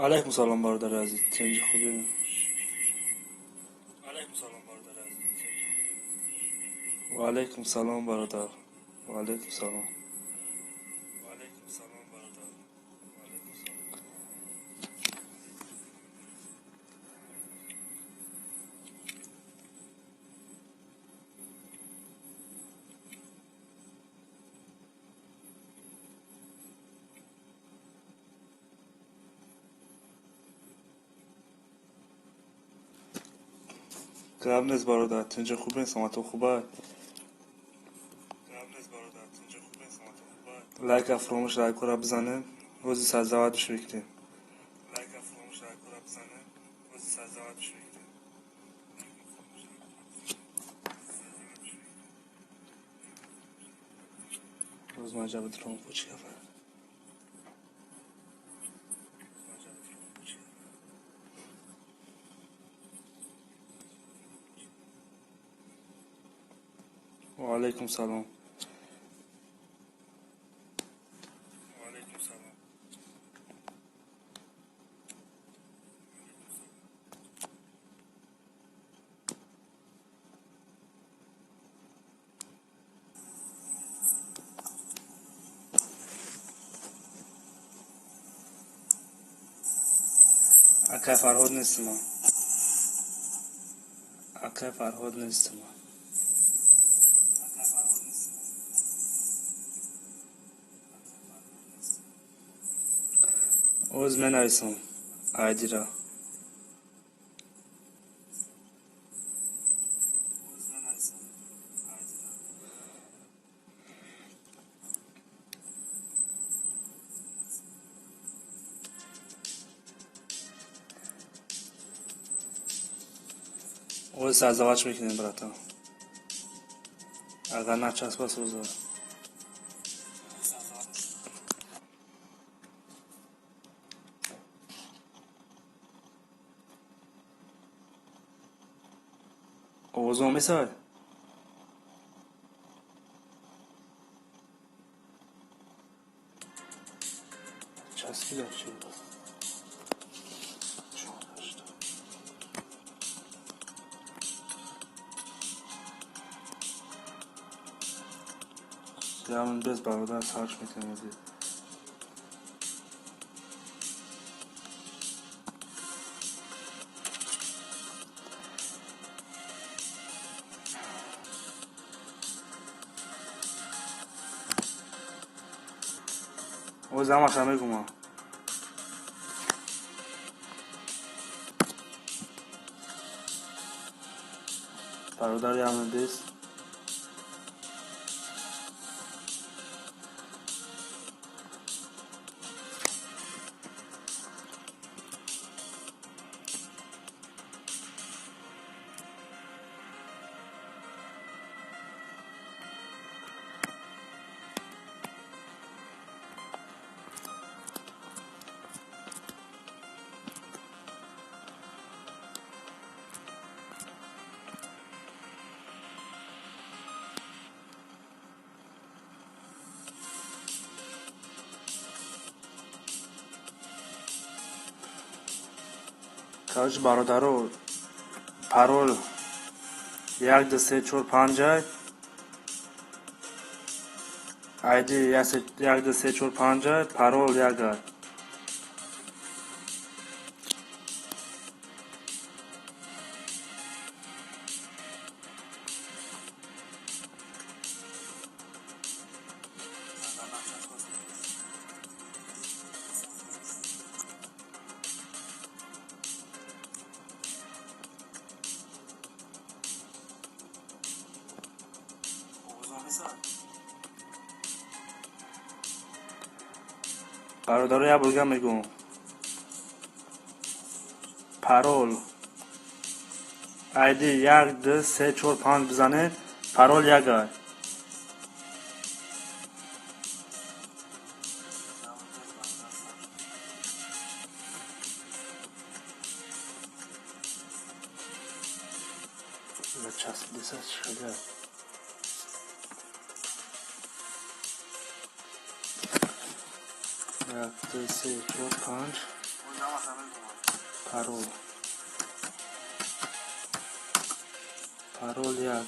Алайкум салом, бародари азиз, тинҷи хубӣ? Ва алайкум салом, бародар, ва алайкум салом. Гап нест, бародар, тинҷи хубе, саломату хуба. Лайка фуромӯш, лайкора бизанем, рӯзи сарзавадш мекунем. Рӯз ман ҷаба дилом кучикафа. Ва алайкум салом. Акай Фарҳод нестима. Акай Фарҳод нестима. Оз менависам айдира. Оз сарзавач мекунем, братан. Агар начаспа, сӯза. Овозон месавад? Часпида чӣ? Ямн без, бародар, сарч мекунем. Оз ҳамаша мегумам. Бародар, ямн без. Короче, бародаро, парол 1, 2, 3, 4, 5, айди 1, 2, 3, 4, 5, парол 1. Бародаро, як бурга мегӯм. Парол айди 1, 2, 3, 4, 5 бизанед, парол 1 ай. Часпидеса шуда. 1, 2, 3, 4, 5. Парол. Парол як.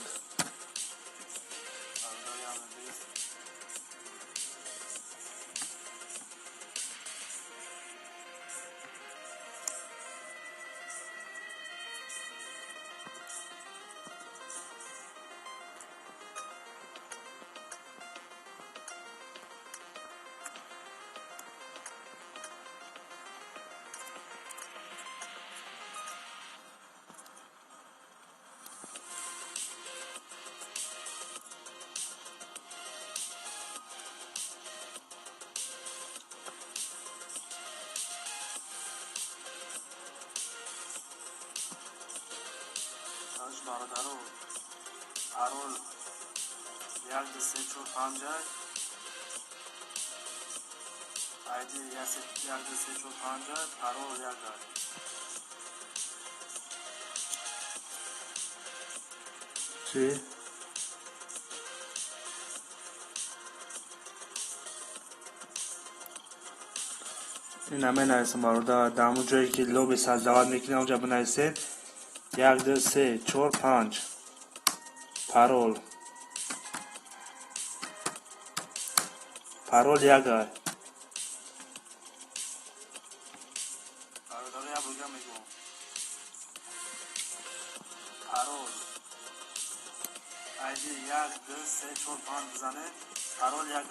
Бародаро, парол 1 2 3 4 5, ID 1 2 3 4 5, парол 1. Чӣ? Ина менависам, бародар, дар ҳамон ҷое ки лоби создавать мекунем, онҷа бинависед 1 2 3 4 5, парол. Парол 1. Бародаро, як бурга мегӯм. Парол. ID 1 2 3 4 5 бизанед, парол 1.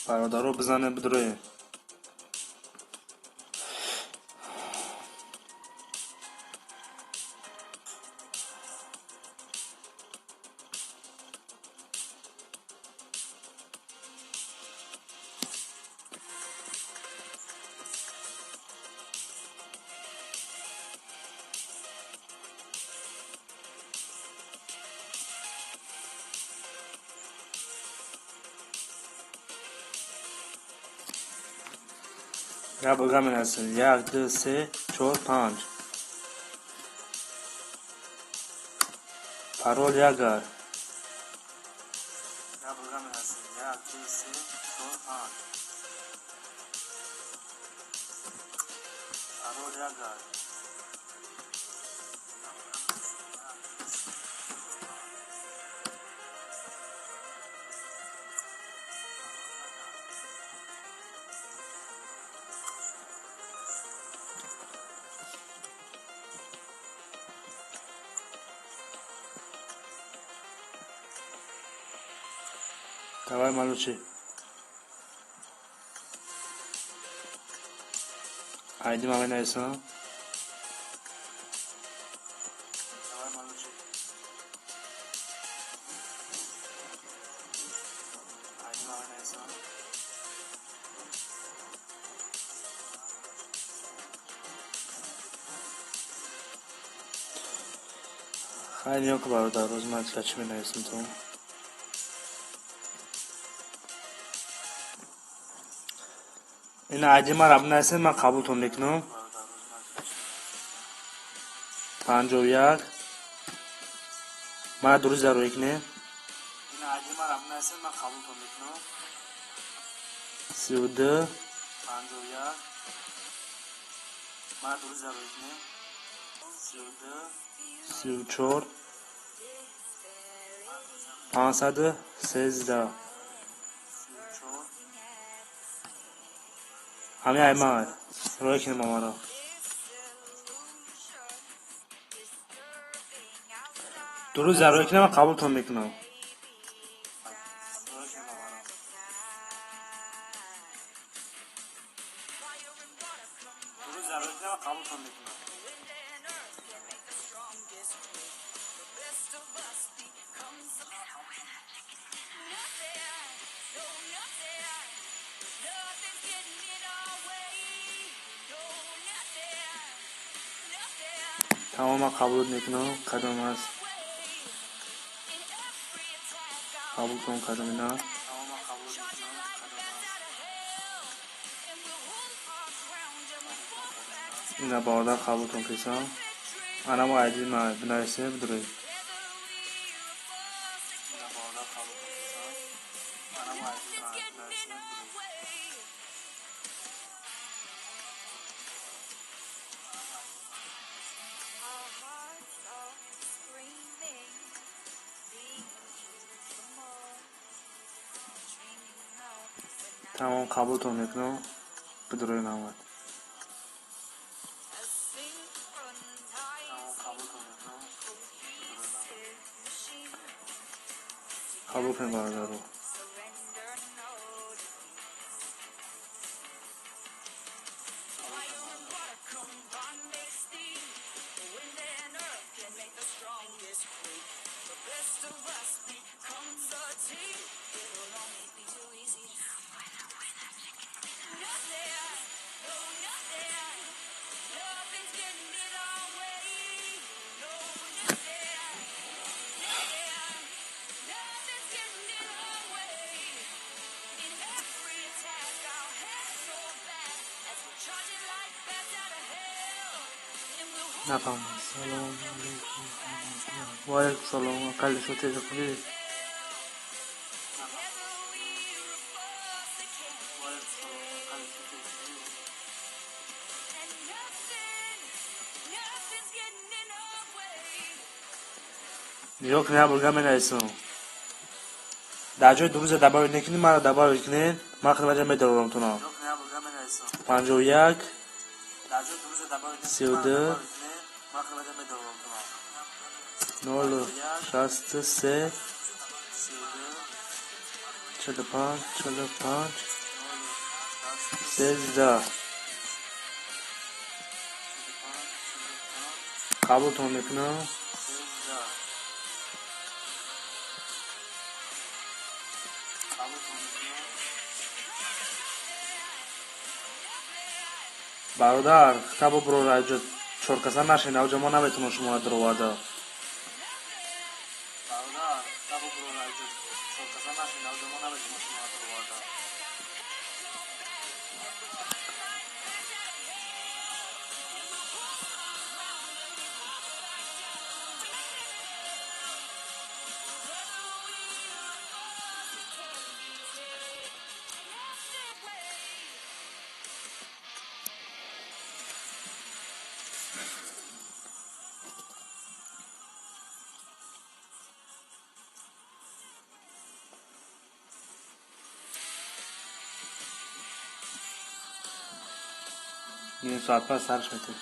Бародаро, бизанед, бидроед. Як бурга менависем. 1 2 3 4 5. Парол 1. Як бурга менависем. 1 2 3 4 5. Парол 1. Давай, малючи. Айди ма менависам. Давай, малючи. Айди ма менависам. Хайр, ниё ку, бародар, рӯз ман чӣ менависам то. Ина айди мара бинависед, ман қабултон мекунам. 51. Мара дуруст дароӣ кунед. Ина айди мара бинависед, ман қабултон мекунам. 32 51. Мара дуруст дароӣ кунед. 32 34 513. Ҳамин ай ман роҳӣ кунед маро. Дуруст дароӣ кунед, ман қабултон мекунам. Дуруст дароӣ кунед, ман қабултон мекунам. Тамом, ман қабул мекунам. Кадом аст? Қабултон кардам ина. Ина бародар қабултон кардам. Анамо айди ма бинависед, бидуред. Тамом, қабултон мекунам. Бидуред навбат. Қабул кунед бародаро. Нафаҳмидам. Салом алейкум. Ва алейкум салом. Ақалли шумо теза хубӣ? Нигоҳ кунед, як бурга менависам. Дар ҷои дуруст добавить накунед, маро добавить кунед, ман хидматҷа медорам тона. 51 32 0 63 45 45 13. Қабултон мекунам. Бародар, хитабо бро раҷо чоркаса нашин, авҷа мо наметавонам шуморо дароварда. Бародар, хитабо бро раҷо чоркаса нашин, авҷа мо наметавонам шуморо дароварда. Ним соат пас сарш метавад.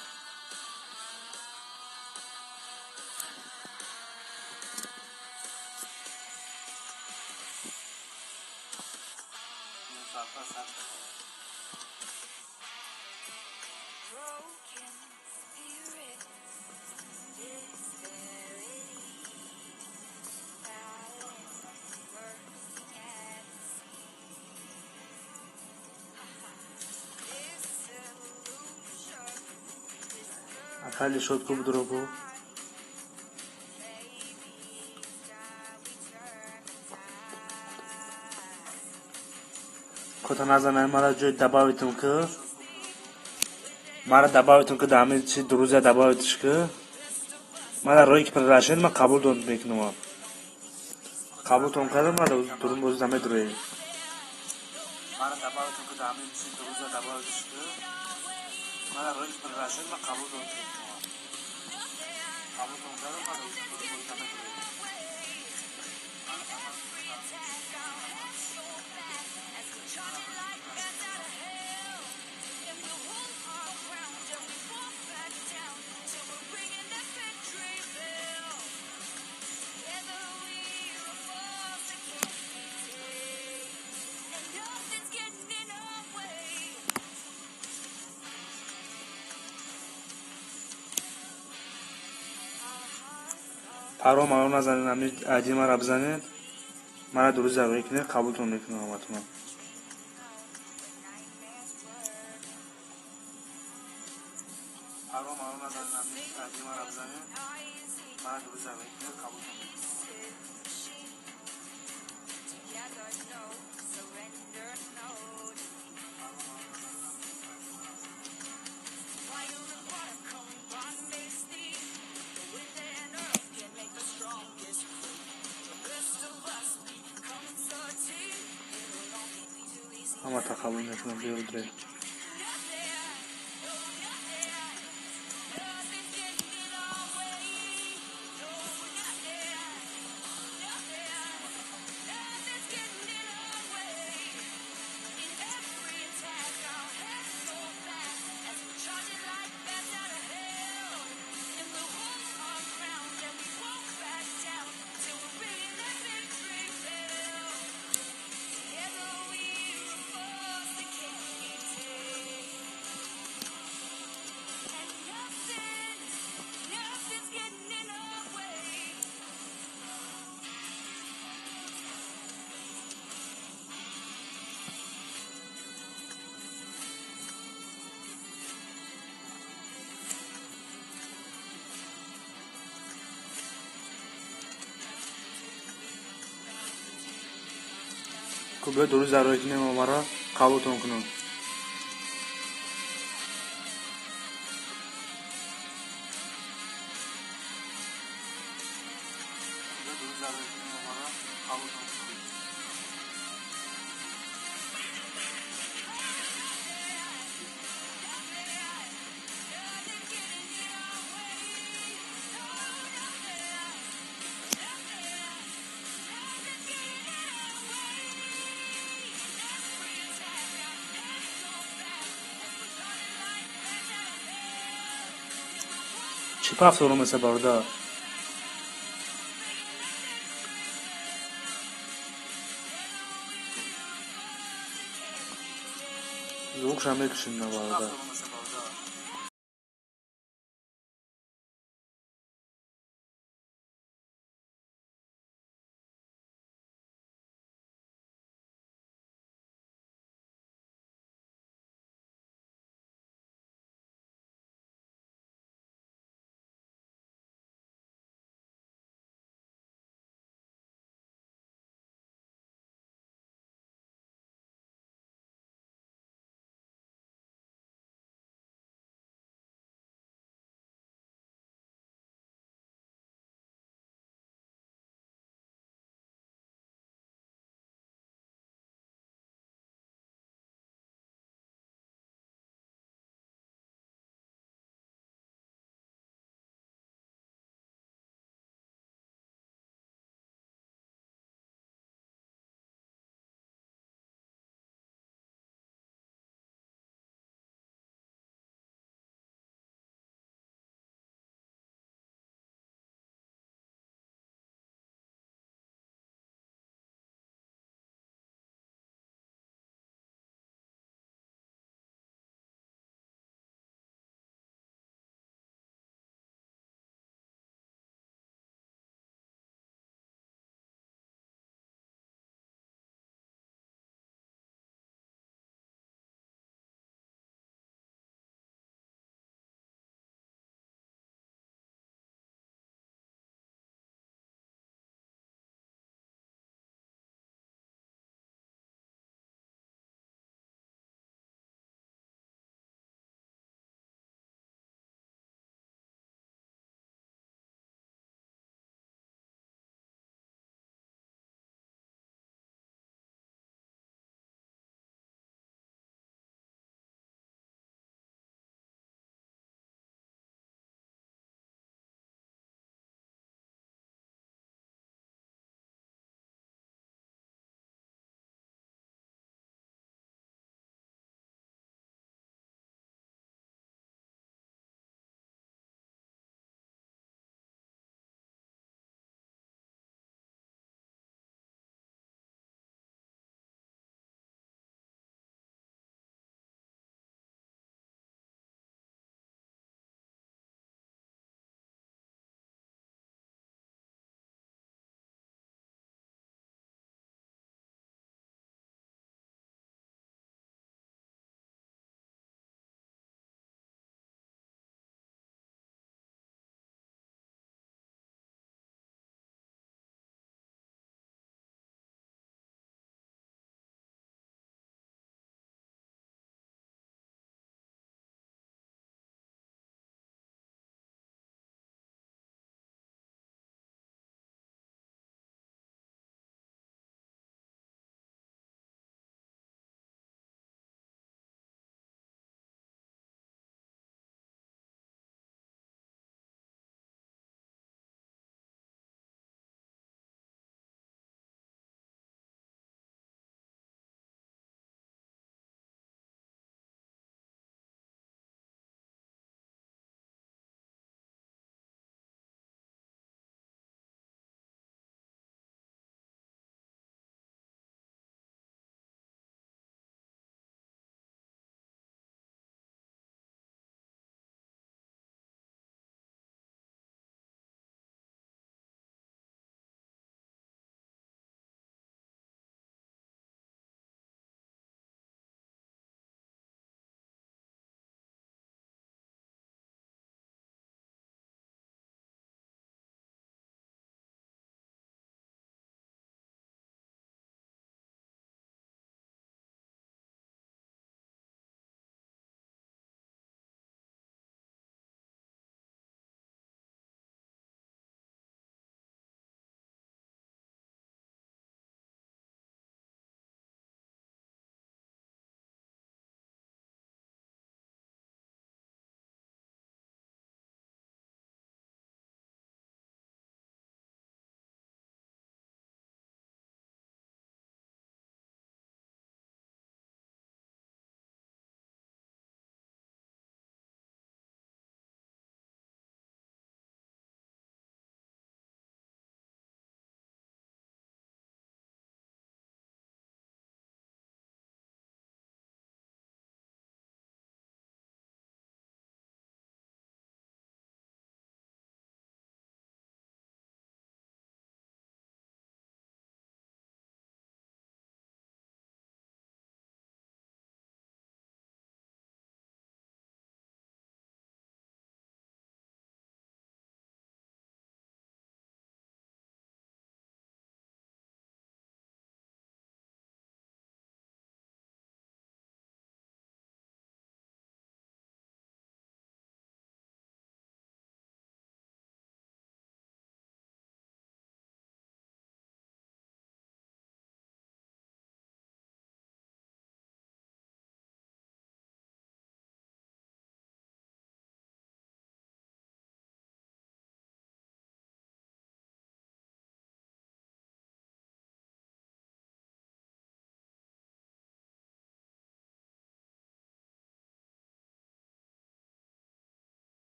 Ақалли шод ку будуро ку. Кота назанай, мара ҷои добавить-ум ки. Мара добавить-ум ки, дар ҳамин чи друзья добавить-ш ки. Мара рои ки приглашение ман қабул мекунам. Қабултон кардам, мара дурун бози намедуроем. Мара добавить-ум ки, дар ҳамин чи друзья добавить-ш ки. Мара рои ки приглашение ман қабул мекунам. Қабултон кардам, мара дурун бози намедуроем. Паро маро назанед, ҳамин айди мара бизанед. Мара друзья роӣ кунед, қабултон мекунам ҳаматонам. Паро маро назанед, ҳамин айди мара бизанед. Мара друзья роӣ кунед, қабултон мекунам. Ҳамата қабул мекунам, биёдре. Биё друзья роӣ кунем, мара қабултон кунам. Биё друзья роӣ кунем, мара қабултон кунам. Чӣ пафторум эса, бародар? Звук-ша мекушем на, бародар.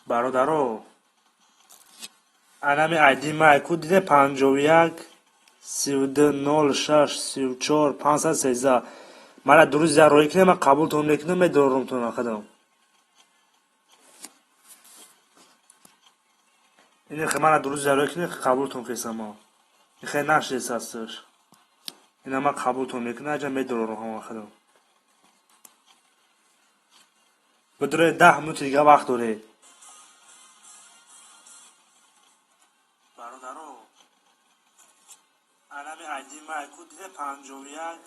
Бародаро, анами айди ма ку диде 51 32 06 34 513. Мара друзья роӣ кунем, ман қабултон мекунам, медорумтон худам. Ин мара друзья роӣ кунем, қабултон кесама. Ихе нашдес ҳасташ. Ина ман қабултон мекунам, аҷа медорам ҳама худам. Бидуре 10 минути дига вақт доред. Бародаро, анами айди ма ку диде 51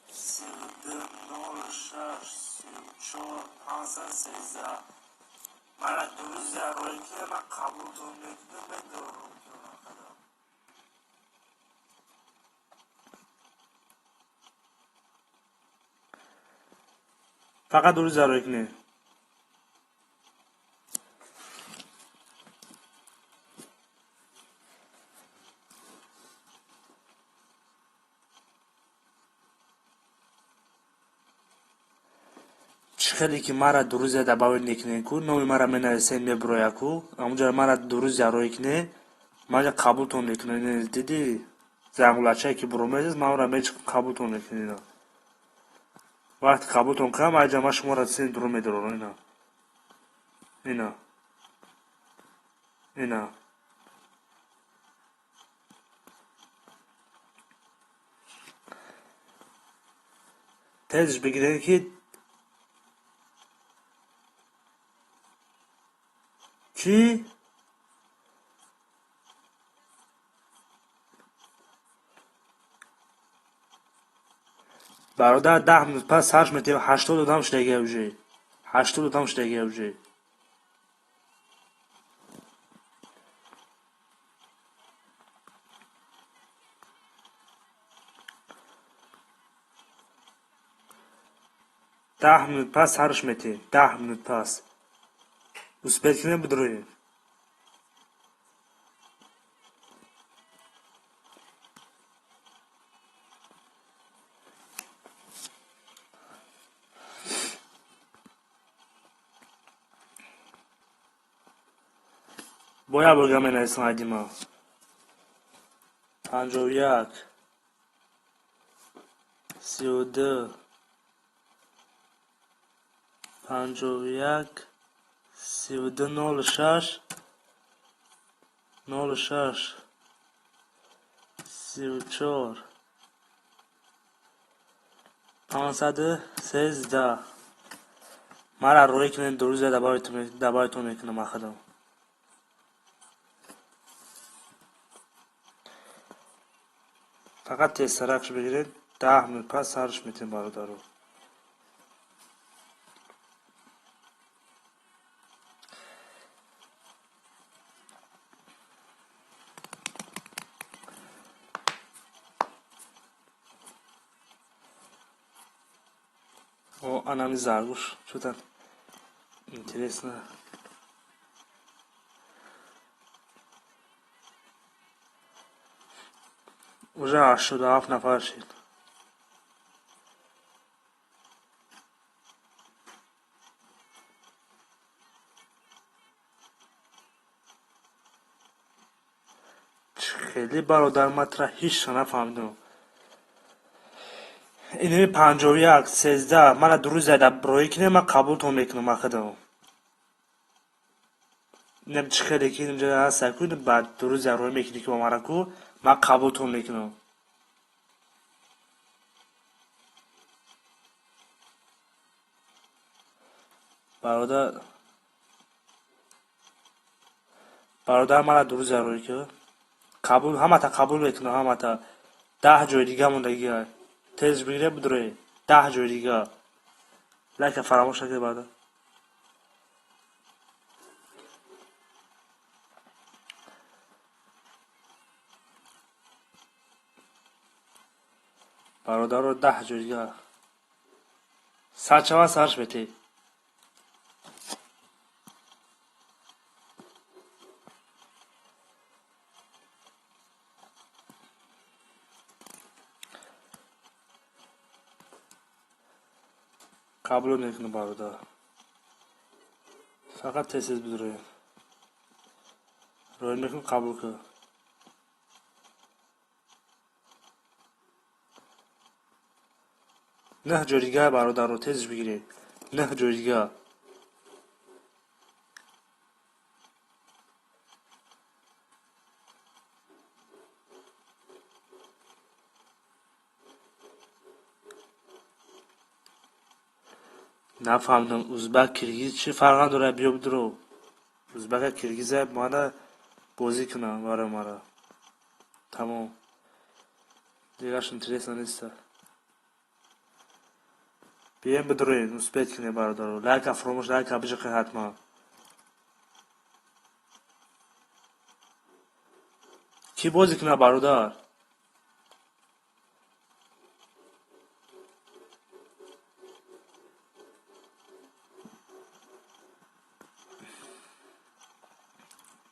32 06 34 513. Мара друзья роӣ кунем, ман қабултон мекунам, медорам. Фақат друзья роӣ кунед. Чӣ хеле ки мара друзья добавить мекунед ку, номи мара менависед, мебирояд ку, ҳамонҷо мара друзья роӣ кунед, ман қабултон мекунам. Диди зангулачае ки буромедист, ман онро қабултон мекунам. Вақте қабултон кардам, аҷа ман шуморо син дуро медорам. Ина. Ина. Ина. Тезш бигиред ки чӣ? Бародар, 10 минут пас сарш метиҳем, 80 одам шудагия уже. 80 одам шудагия уже. 10 минут пас сарш метиҳем, 10 минут пас. Успеть кунем, бидроем. Бо як борга менависам айдима. 51 32 51 32 06 06 34 513. Мара роӣ кунед, друзья добавить мекунам худам. Фақат тезтаракш бигиред, 10 минут пас сарш метиҳем, бародаро. О, анами заргуш. Что-то интересно. Уже 87 нафар шид. Хеле бародар, ман тура ҳеҷ нафаҳмидам. Инами 51 13 мана друзья роӣ кунем, ман қабултон мекунам ман худам. Инам чӣ хеле ки инҷо ҳаст ку, баъд друзья роӣ мекунӣ ки бо мара ку, ман қабултон мекунам. Бародар, бародар, мана друзья роӣ ку. Қабул ҳамата қабул мекунам, ҳамата. 10 ҷои дига мондагия. Тез бигире, бидуре. 10 ҷои дига. Лайка фаромӯш накунед, бародар. Бародаро, 10 ҷои дига. Сар чава сарш метиҳ. Қабул мекунам, бародар. Фақат тез тез бидуроед. Рой мекунам, қабул кун. Нӯҳ ҷой дига, бародаро, тезш бигиред. 9 ҷой дига. Нафаҳмидам, узбак, киргиз чӣ фарқ надорад, биё бидуро. Узбака, киргиза мана бозӣ кунам барои мара. Тамом. Дигарш интересно неста. Биёем бидуроем, успеть кунем, бародаро. Лайка фуромӯш, лайка биҷиқед ҳатман. Кӣ бозӣ кунад, бародар?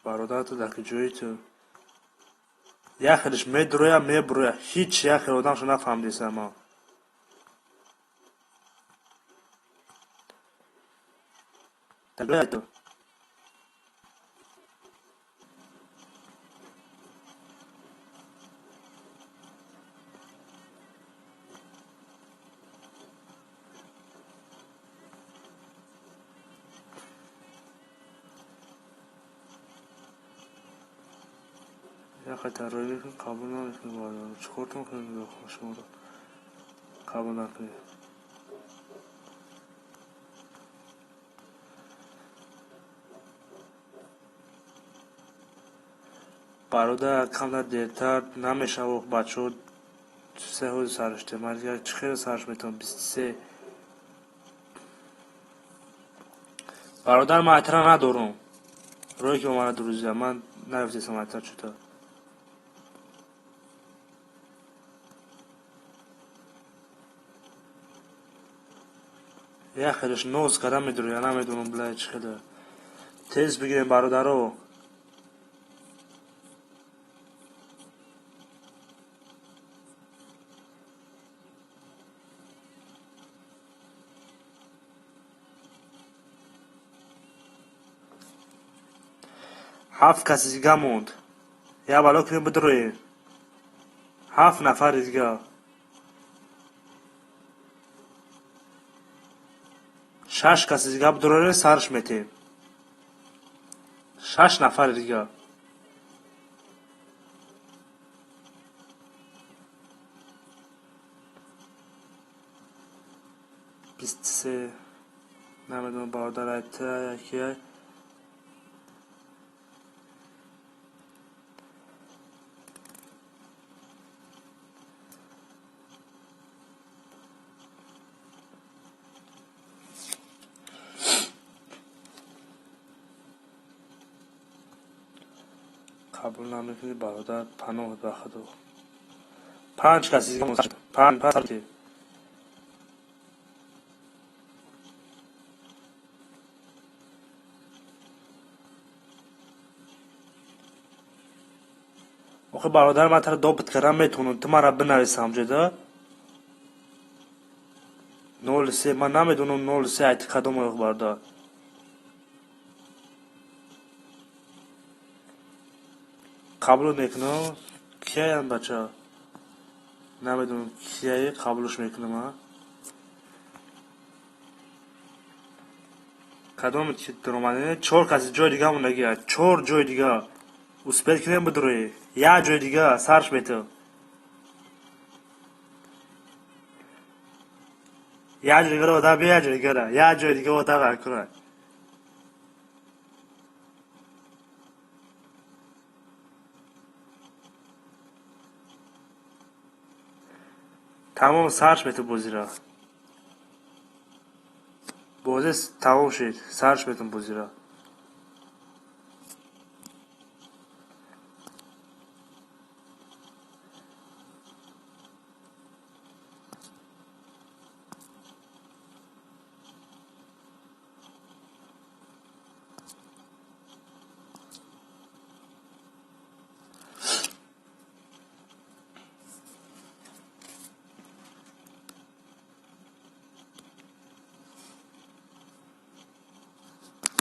Бародар, ту дар куҷои ту? Як хелиш медуроя, мебуроя. Ҳеҷ як хел одамшо нафаҳмидесам ман. Дар куҷои ту? Як тарроҳӣ мекунем, қабул намекунем, бародар. Чӣ кортон кунем шуморо? Қабул накунем. Бародар, камтар дертар намешавад, бачаҳо се ҳози сариште. Ман дигар чӣ хеле сариш метавонам? 23. Бародар, ман айтра надорам. Рое ки ба мана друзья, ман наёфтесам айтра чута. Як хелеш ноз карда медурӯя, намедонам, бля, чӣ хеле. Тез бигирем, бародаро. 7 каси дига монд. Я бало кунем бидуроем. 7 нафари дига. 6 каси дига бидуроем, сарш метем. 6 нафари дига. 23. Намедонам, бародар, айта якия. Қабул намекунӣ, бародар, паноҳ ба худо. 5 каси дига монд. 5. Охи, бародар, ман тара добит кардам метавонам. Ту мара бинавис ҳамҷода. 03, ман намедонам 03 айти кадом оёқ, бародар. Қабул мекунам. Кияям, бача? Намедонам кияи, қабулш мекунам, а? Кадом ки дуромадем? 4 каси ҷои дига мондагия. 4 ҷои дига. Успеть кунем бидуроӣ. Як ҷои дига сарш метав. Як ҷои дигаро одам бия, як ҷои дигара. Як ҷои дига одам кунад. Тамом, сарш метав бозира. Бозӣ тамом шуд. Сарш метавон бозира.